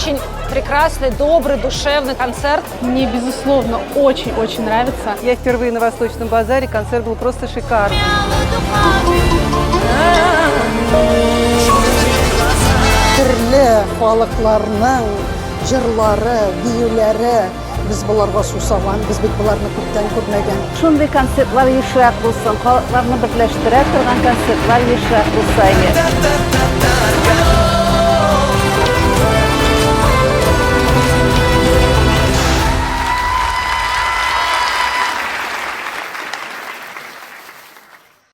Очень прекрасный, добрый, душевный концерт. Мне, безусловно, очень-очень нравится. Я впервые на Восточном базаре, концерт был просто шикарный. Төрле халыкларның җырлары, биюләре, без боларга сусаган, без бит боларны күптән күрмәгән. Шундый концертлар ешрак булсын, халыкларны берләштерә торган концертлар ешрак булса иде.